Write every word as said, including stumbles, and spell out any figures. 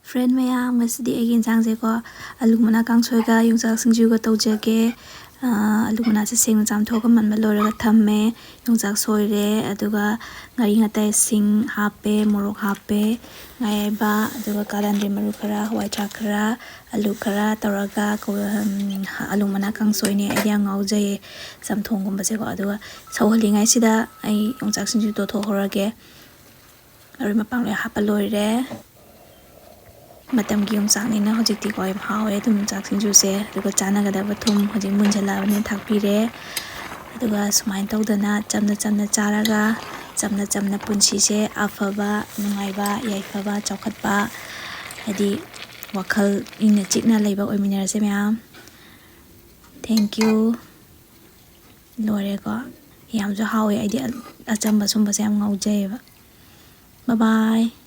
Friend ꯃꯌꯥꯝ, ꯉꯁꯤꯗꯤ ꯑꯩꯒꯤ ꯏꯟꯁꯥꯡꯁꯦꯀꯣ, ꯑꯂꯨ ꯃꯅꯥ ꯀꯥꯡꯁꯣꯏꯒ ꯌꯣꯡꯆꯥꯛ ꯁꯤꯡꯖꯨꯒ ꯇꯧꯖꯒꯦ꯫ ꯑꯥ, ꯑꯂꯨ ꯃꯅꯥꯁꯦ ꯁꯦꯡꯅ ꯆꯥꯝꯊꯣꯛꯑꯒ ꯃꯟꯕ ꯂꯣꯏꯔꯒ ꯊꯝꯃꯦ꯫ ꯌꯣꯡꯆꯥꯛ ꯁꯣꯏꯔꯦ, ꯑꯗꯨꯒ ꯉꯥꯔꯤ ꯉꯇꯥꯏ, ꯁꯤꯡ ꯍꯥꯞꯄꯦ, ꯃꯣꯔꯣꯛ ꯍꯥꯞꯄꯦ, ꯉꯥ ꯑꯌꯥꯏꯕ, ꯑꯗꯨꯒ ꯀꯥꯂꯟꯗ꯭ꯔꯤ ꯃꯔꯨ ꯈꯔ, ꯍꯋꯥꯏ ꯊ꯭ꯔꯥꯛ ꯈꯔ, ꯑꯂꯨ ꯈꯔ ꯇꯧꯔꯒ ꯀꯧ-, ꯎꯝ, ꯑꯂꯨ ꯃꯅꯥ ꯀꯥꯡꯁꯣꯏꯅꯦ꯫ ꯑꯩꯗꯤ ꯌꯥꯝ ꯉꯥꯎꯖꯩꯌꯦ ꯆꯝꯊꯣꯡꯒꯨꯝꯕꯁꯦꯀꯣ꯫ ꯑꯗꯨꯒ ꯁꯧꯍꯜꯂꯤꯉꯩꯁꯤꯗ ꯑꯩ ꯌꯣꯡꯆꯥꯛ ꯁꯤꯡꯖꯨ ꯇꯣꯠꯊꯣꯛꯍꯧꯔꯒꯦ꯫ ꯃꯔꯣꯏ ꯃꯄꯥꯡ ꯂꯣꯏ ꯍꯥꯞꯄ ꯂꯣꯏꯔꯦ꯫ ꯃꯇꯝꯒꯤ ꯌꯣꯡꯆꯥꯛꯅꯤꯅ ꯍꯧꯖꯤꯛꯇꯤꯀꯣ ꯌꯥꯝ ꯍꯥꯎꯋꯦ ꯑꯗꯨꯝ ꯌꯣꯡꯆꯥꯛ ꯁꯤꯡꯖꯨꯁꯦ꯫ ꯑꯗꯨꯒ ꯆꯥꯟꯅꯒꯗꯕ ꯊꯨꯝ ꯍꯧꯖꯤꯛ ꯃꯨꯟꯖꯜꯂꯛꯑꯕꯅꯤꯅ ꯊꯥꯛꯄꯤꯔꯦ꯫ ꯑꯗꯨꯒ ꯁꯨꯃꯥꯏꯅ ꯇꯧꯗꯅ ꯆꯝꯅ ꯆꯝꯅ ꯆꯥꯔꯒ, ꯆꯝꯅ ꯆꯝꯅ ꯄꯨꯟꯁꯤꯁꯦ ꯑꯐꯕ, ꯅꯨꯡꯉꯥꯏꯕ, ꯌꯥꯏꯐꯕ, ꯆꯥꯎꯈꯠꯄ, ꯍꯥꯏꯗꯤ ꯋꯥꯈꯜ ꯏꯪꯅ ꯆꯤꯛꯅ ꯂꯩꯕ ꯑꯣꯏꯃꯤꯟꯅꯔꯁꯦ ꯃꯌꯥꯝ꯫ Thank you꯫ ꯂꯣꯏꯔꯦꯀꯣ꯫ ꯌꯥꯝꯁꯨ ꯍꯥꯎꯋꯦ꯫ ꯑꯩꯗꯤ ꯑꯆꯝꯕ ꯁꯨꯝꯕꯁꯦ ꯌꯥꯝ ꯉꯥꯎꯖꯩꯌꯦꯕ꯫ Bye bye꯫